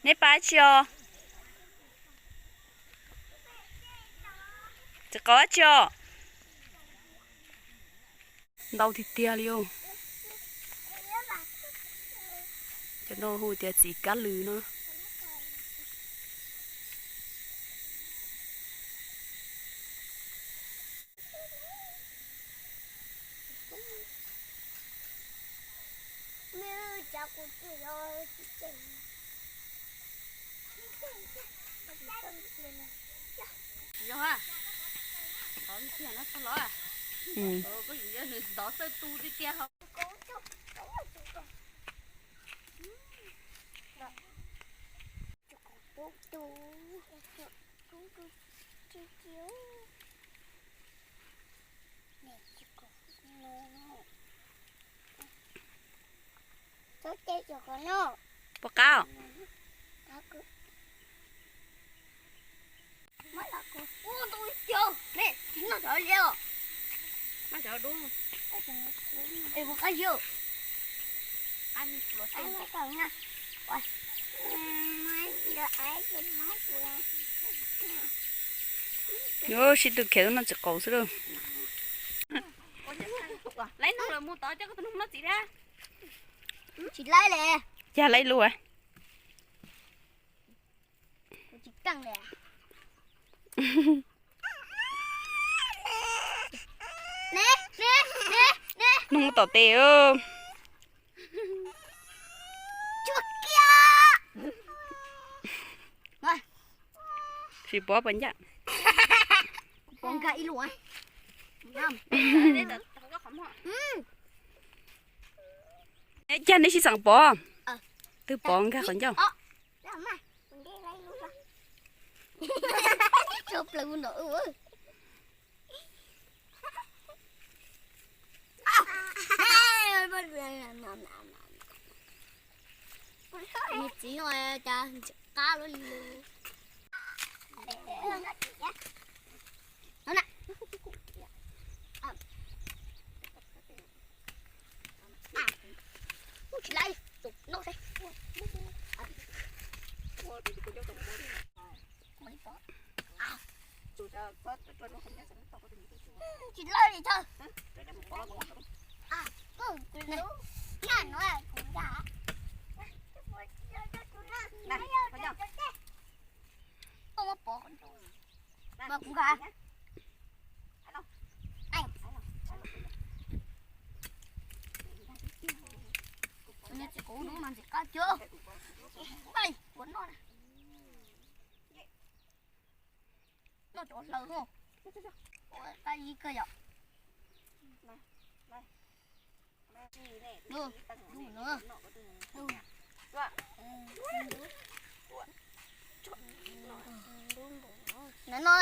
Neb pab tsi os? Txiv qaub tsi os? Ntau tiag tiag li os. Cov no hu tias txiv kab lws no. Yog, tov tiag no txog los. Koj yog nws ntov xawj tu tiag tiag ho. Puas qab? Yuav sib tw khev no tsis qaus xwb lauj. Tsis laib li. Yog laib lub. Nug tom tes. Tsis pov pas ncaj. Pov nkag ib lub. Neb cag neb sib xeem pov. Twb pov nkag qhov ncauj. Nws txiv no cas ntxim qab luaj li. Tsis laib, no seb. Tsis laib li thiab. Nyaj no kuv nkag. Koj muab pov qhov ncauj mas kuv nkag. Nws tsis qab no mas ntxim qab tiag. Noj cov hlaws no. Qab ib kawg yom. Nov no.